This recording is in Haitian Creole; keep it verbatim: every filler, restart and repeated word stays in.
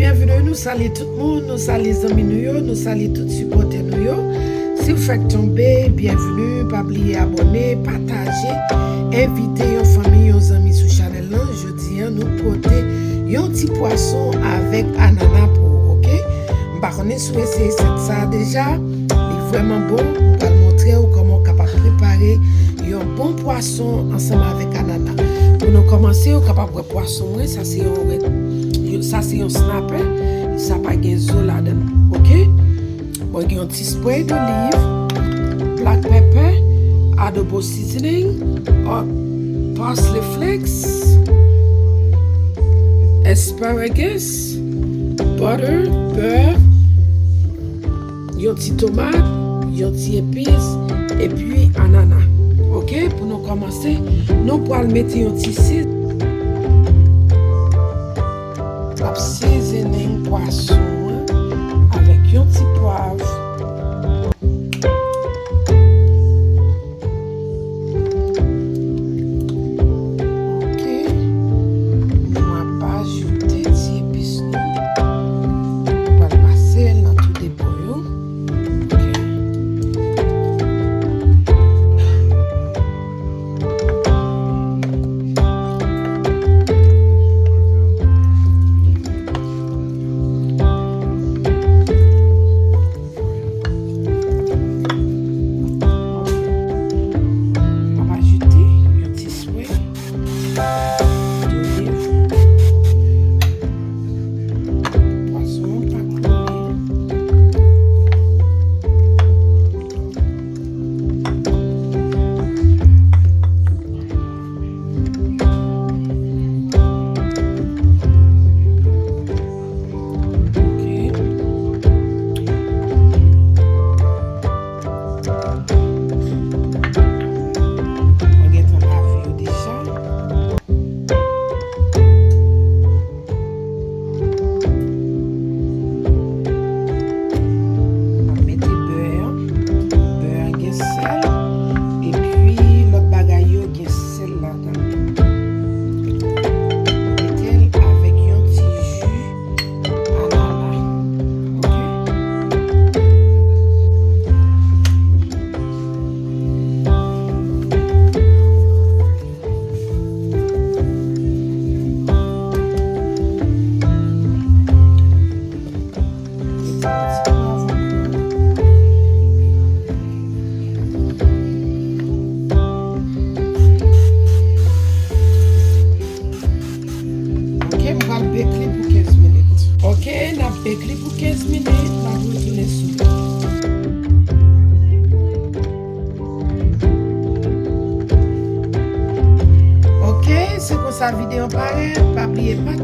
Byenvini, nou salye tout moun, nou salye zanmi nou yo, nou salye tout sipòtè nou yo. Si w fèk tonbe, byenvini, pa bliye abòne, pataje, envite yon fanmi, yon zanmi sou chanèl lan. Jodi a, nou pote yon ti pwason avèk anana pou ou, oke? M pa konnen si w eseye resèt sa a deja, li vrèman bon. M pral montre w kòman w kapab prepare yon bon pwason ansanm avèk anana. Pou nou kòmanse, ou kapab wè pwason mwen, sa se yon rèd, yo- sa se yon snapper, sa pa gen zo ladan l, oke? Mwen gen yon ti spray d'olive, black pepper, adobo seasoning, uh, parsley flakes, asparagus, butter, bè, yon ti tomat, yon ti epis, epi anana. Oke, pou nou kòmanse, nou pral mete yon ti siz. N ap seasoning pwason an avèk yon ti pwav. Oke. Nou ap ajoute ti epis nou. Nou pral pase l nan tout de bò yo. Oke. M ap ajoute yon ti swè doliv. Pwason an pa koule. Oke. Mwen gentan lave yo deja. M ap mete bè an. Bè an gen sèl. Epi lòt bagay yo gen sèl ladan l. Mete l avèk yon ti ji anana. Oke? Oke, m pral bake li pou kenz minit. Oke, n ap bake li pou kenz minit, n ap retounen sou li. Oke, se konsa videyo an parèt. Pa bliye pataje.